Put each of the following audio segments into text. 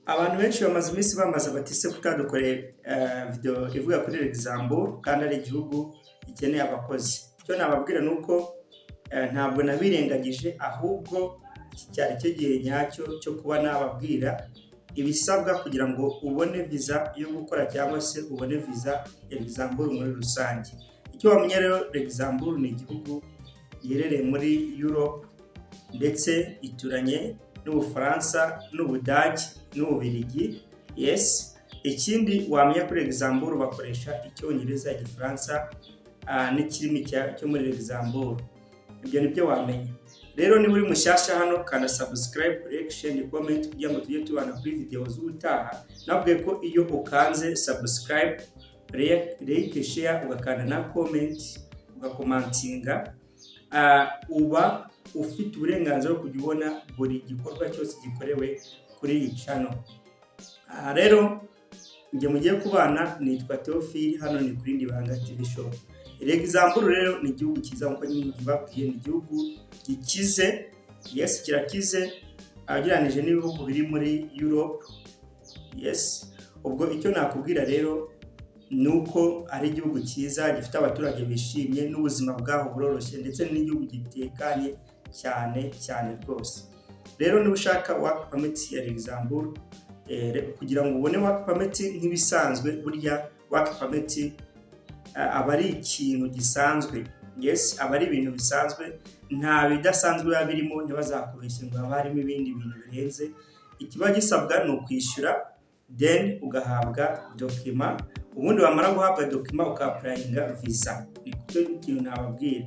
Abantu benshi bamaze iminsi bambaza bati: "Se kutadukoreye video ivuga kuri Luxembourg kandi ari igihugu gikeneye abakozi?" Icyo nababwira ni uko ntabwo nabirengagije, ahubwo iki cyari cyo gihe nyacyo cyo kuba nababwira ibisabwa kugira ngo ubone visa yo gukora cyangwa se ubone visa ya Luxembourg muri rusange. Icyo wamenya rero, Luxembourg ni igihugu giherereye muri Europe, ndetse gituranye n'Ubufaransa n'Ubudage n'Ububiligi. Yes, ikindi wamenya kuri Luxembourg, bakoresha Icyongereza, Igifaransa n'ikirimi cyo muri Luxembourg. Ibyo nibyo wamenya. Rero niba uri mushyashya hano, kanda subscribe, like, share and comment kugira ngo tujye tubana kuri video z'ubutaha. Nabwiye ko iyo ukanze subscribe, like, share, ugakanda na comment, ugacommentinga, uba ufite uburenganzira bwo kujya ubona buri gikorwa cyose gikorewe kuri iyi channel. Aha rero njye mugiye kubana nitwa Theophile, hano ni kuri Ndibanga TV Show. Luxembourg rero ni igihugu cyiza nk'uko nyine mbabwiye, ni igihugu gikize. Yes, kirakize ugereranije n'ibihugu biri muri Europe. Yes, ubwo icyo nakubwira rero ni uko ari igihugu cyiza gifite abaturage bishimye, n'ubuzima bwaho buroroshye, ndetse n'igihugu gitekanye cyane cyane rwose. Rero niba ushaka work permit ya Luxembourg, kugira ngo ubone work permit nk'ibisanzwe, burya work permit aba ari ikintu gisanzwe. Yes, aba ari ibintu bisanzwe, nta bidasanzwe biba birimo. Ntibazakubeshye ngo haba harimo ibindi bintu birenze. Ikiba gisabwa ni ukwishyura, then ugahabwa document. Ubundi wamara guhabwa document, ukapplyinga visa. Ni cyo kintu nababwira.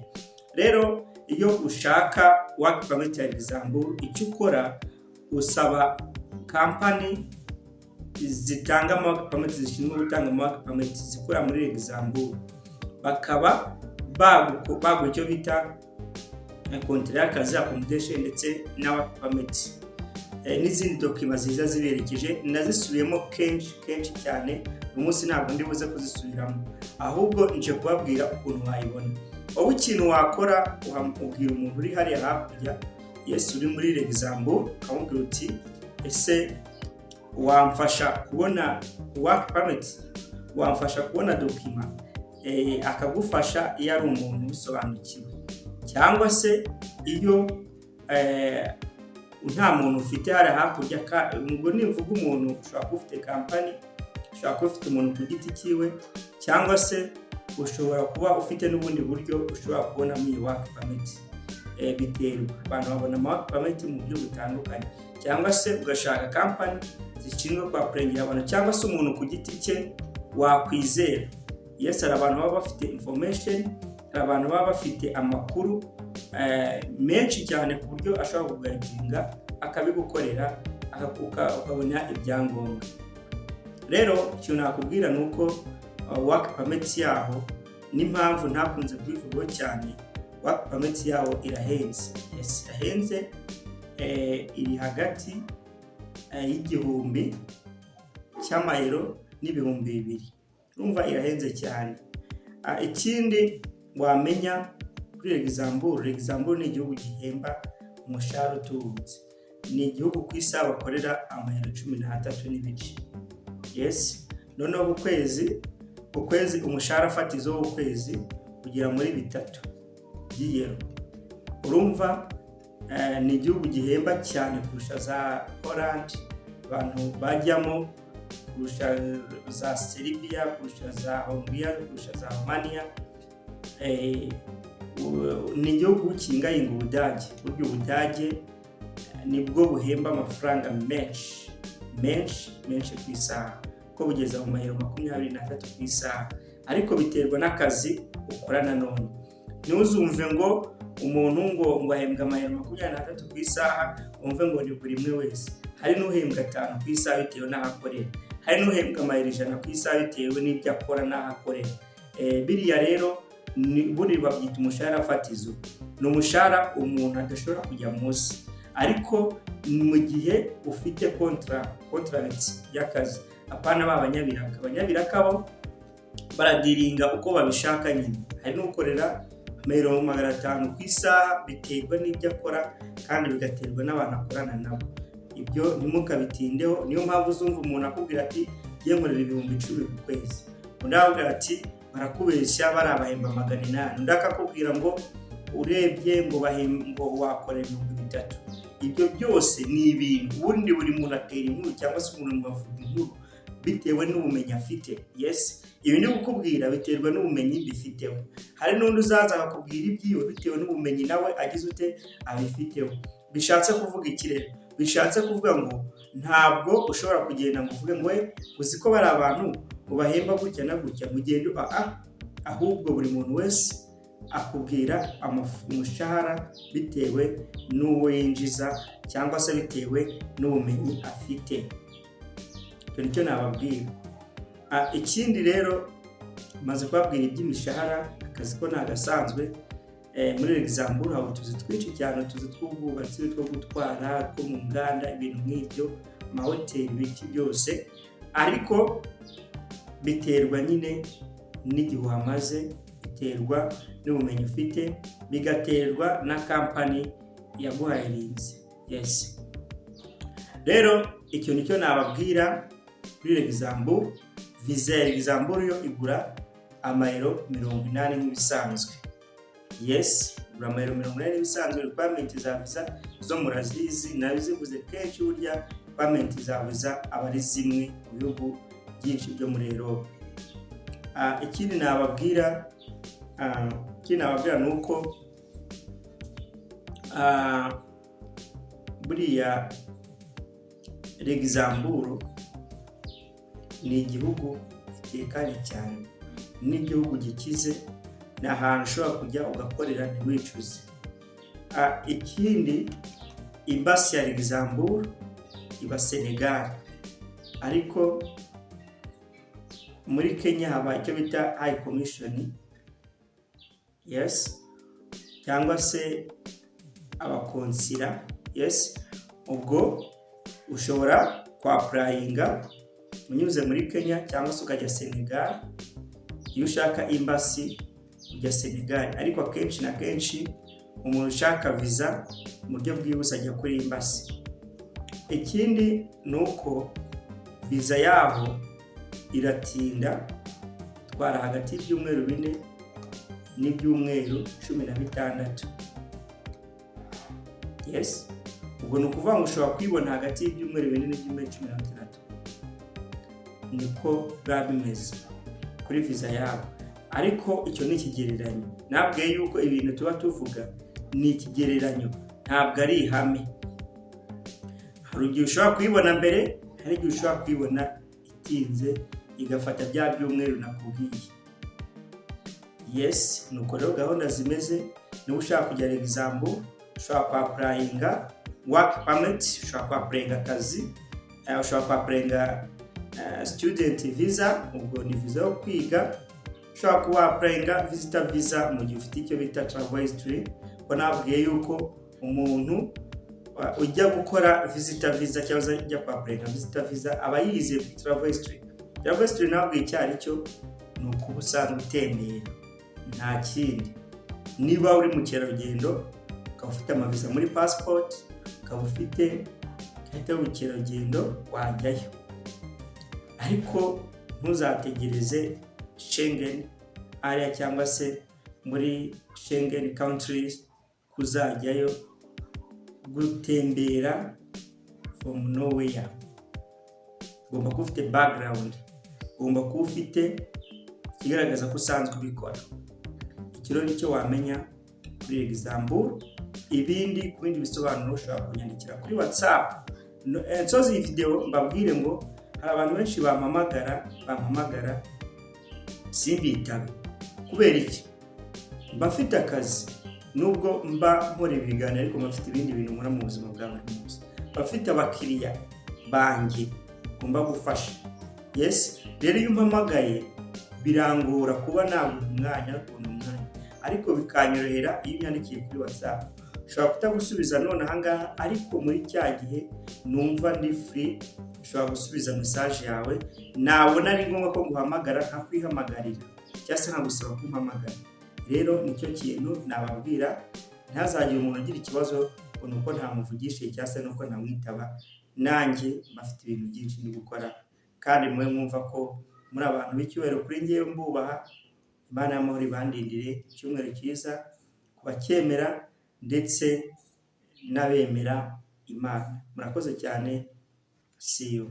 Rero iyo ushaka work permit ya Luxembourg, icyo ukora, usaba kampani zitanga ama work permit, zishinzwe gutanga ama work permit zikorera muri Luxembourg, bakaba baguha icyo bita contrat y'akazi, accommodation, ndetse na work permit n'izindi document ziza ziberekeje. Nazisubiyemo kenshi kenshi cyane, uyu munsi ntabwo ndi buze kuzisubiramo, ahubwo nje kubabwira ukuntu wayibona. Wowe ikintu wakora, ubwira umuntu uri hariya hakurya, yes, uri muri Luxembourg, ukamubwira uti: "Ese wamfasha kubona work permit? Wamfasha kubona document?" Akagufasha iyo ari umuntu ubisobanukiwe, cyangwa se iyo nta muntu ufite hariya hakurya. Ubwo nimvuga umuntu, ushobora kuba ufite kampani, ushobora kuba ufite umuntu ku giti cyiwe, cyangwa se ushobora kuba ufite n'ubundi buryo ushobora kubonamo iyi work permit. Biterwa, abantu babona ama work permit mu buryo butandukanye, cyangwa se ugashaka kampani zishinzwe kwapplyingira abantu, cyangwa se umuntu ku giti cye wakwizera. Yes, hari abantu baba bafite information, hari abantu baba bafite amakuru menshi cyane ku buryo ashobora kuguidinga akabigukorera, ukabona ibyangombwa. Rero ikintu nakubwira ni uko work permit yaho, n'impamvu ntakunze kubivugaho cyane, work permit yaho irahenze. Yes, irahenze, iri hagati y'1,000 cy'amayero n'2,000. Urumva irahenze cyane. Ikindi wamenya kuri Luxembourg, Luxembourg ni igihugu gihemba umushahara utubutse. Ni igihugu ku isaha bakorera amayero 13.5. Yes, noneho ku kwezi umushahara fatizo w'ukwezi ugera muri 3 by'iyero. Urumva ni igihugu gihemba cyane kurusha za Poland abantu bajyamo, kurusha za Serbia, kurusha za Hongria, kurusha za Romania. Ni igihugu kingayinga Ubudage. Burya Ubudage nibwo buhemba amafaranga menshi menshi menshi ku isaha, ko bugeza mu mayero 23 ku isaha, ariko biterwa n'akazi ukora. Nanone ntuzumve ngo umuntu ngo ahembwa amayero 23 ku isaha, wumve ngo ni buri umwe wese. Hari n'uhembwa 5 ku isaha bitewe n'aho akorera, hari n'uhembwa amayero 100 ku isaha bitewe n'ibyo akora n'aho akorera. Biriya rero ubundi babyita umushahara fatizo, ni umushahara umuntu adashobora kujya munsi, ariko mu gihe ufite contract y'akazi, apana ba banyabiraka. Abanyabiraka bo baradealinga uko babishaka nyine. Hari n'ukorera amayero 500 ku isaha, biterwa n'ibyo akora kandi bigaterwa n'abantu akorana nabo. Ibyo ntimukabitindeho. Niyo mpamvu uzumva umuntu akubwira ati: "Ngiye nkorera 10,000 ku kwezi," undi akakubwira ati: "Barakubeshya, barabahemba 800," undi akakubwira ngo urebye ngo ngo wakorera 3000. Ibyo byose ni ibintu ubundi buri muntu atera inkuru, cyangwa se umuntu avuga inkuru bitewe n'ubumenyi afite. Yes, ibi ndi kukubwira biterwa n'ubumenyi mbifiteho. Hari n'undi uzaza akakubwira ibyiwe bitewe n'ubumenyi nawe agize ute abifiteho. Bishatse kuvuga iki rero? Bishatse kuvuga ngo ntabwo ushobora kugenda ngo uvuge ngo: "We, uzi ko bari abantu ngo bahemba gutya na gutya," ngo ugende ahubwo buri muntu wese akubwira umushahara bitewe n'uwo yinjiza cyangwa se bitewe n'ubumenyi afite. Icyo nicyo nababwira. Ikindi rero, maze kubabwira iby'imishahara, akazi ko ni agasanzwe. Muri Luxembourg haba utuzi twinshi cyane: utuzi tw'ubwubatsi, two gutwara, two mu nganda, ibintu nk'ibyo, amahoteli, ibiki byose. Ariko biterwa nyine n'igihe uhamaze, biterwa n'ubumenyi ufite, bigaterwa na kampani yaguhayirinze. Yes, rero icyo nicyo nababwira kuri Luxembourg. Viza ya Luxembourg yo igura amayero 80 nk'ibisanzwe. Yes, igura amayero 80 nk'ibisanzwe. Requirement za viza zo murazizi, nabizivuze kenshi. Burya requirement za viza aba ari zimwe mu bihugu byinshi byo muri Europe. Ikindi nababwira ni uko buriya Luxembourg ni igihugu gitekanye cyane, n'igihugu gikize, ni ahantu ushobora kujya ugakorera ntiwicuze. Ikindi, embassy ya Luxembourg iba Senegal, ariko muri Kenya haba icyo bita High Commission, yes, cyangwa se abakonsira. Yes, ubwo ushobora kwapplyinga unyuze muri Kenya cyangwa se ukajya Senegal. Iyo ushaka embassy ujya Senegal, ariko akenshi na kenshi umuntu ushaka viza mu buryo bwihuse ajya kuri embassy. Ikindi ni uko viza yaho iratinda, itwara hagati y'ibyumweru 4 n'ibyumweru 16. Yes, ubwo ni ukuvuga ngo ushobora kuyibona hagati y'ibyumweru 4 n'ibyumweru 16. Niko biba bimeze kuri viza yabo. Ariko icyo ni ikigereranyo. Nabwiye yuko ibintu tuba tuvuga ni ikigereranyo, ntabwo ari ihame. Hari igihe ushobora kuyibona mbere, hari igihe ushobora kuyibona itinze, igafata bya byumweru nakubwiye. Yes, nuko rero gahunda zimeze. Niba ushaka kujya Luxembourg, ushobora kwapplyinga work permit, ushobora kwapplyinga akazi, ushobora kwapplyinga student visa, ubwo ni visa yo kwiga, ushobora kuba wapplyinga visitor visa mu gihe ufite icyo bita travel history. Ko nabwiye yuko umuntu ujya gukora visitor visa cyangwa se ujya kwapplyinga visitor visa aba yizeye kuri travel history. Travel history nabwiye icyo ari cyo: ni ukuba usanzwe utembera, nta kindi. Niba uri mukerarugendo, ukaba ufite amaviza muri passport, ukaba ufite ikarita y'ubukerarugendo, wajyayo. Ariko ntuzategereze Schengen area cyangwa se muri Schengen countries kuzajyayo gutembera from nowhere. Ugomba kuba ufite background, ugomba kuba ufite ikigaragaza ko usanzwe ubikora. Iki rero nicyo wamenya kuri Luxembourg. Ibindi, ku bindi bisobanuro, ushobora kunyandikira kuri WhatsApp. Nsoza iyi video mbabwire ngo hari abantu benshi bampamagara simbitabe. Kubera iki? Mba mfite akazi. Nubwo mba nkora ibiganiro, ariko mba mfite ibindi bintu nkora mu buzima bwa buri munsi, mba mfite abakiriya banjye ngomba gufasha. Yes, rero iyo umpamagaye birangora kuba naguha umwanya no kubona umwanya, ariko bikanyorohera iyo unyandikiye kuri WhatsApp. Ushobora kutagusubiza none ahangaha, ariko muri cya gihe numva ndi free ushobora gusubiza message yawe. Nabona ari ngombwa ko nguhamagara, nkakwihamagarira cyangwa se nkagusaba kumpamagara. Rero nicyo kintu nababwira: ntihazagire umuntu ugira ikibazo ngo ni uko ntamuvugishije cyangwa se nuko ntamwitaba. Nanjye mbafite ibintu byinshi ndi gukora, kandi mwe mwumva ko muri abantu b'icyubahiro kuri njyewe, mbubaha. Imana y'amahoro ibandindire. Icyumweru cyiza ku bacyemera ndetse n'abemera Imana. Murakoze cyane, see you.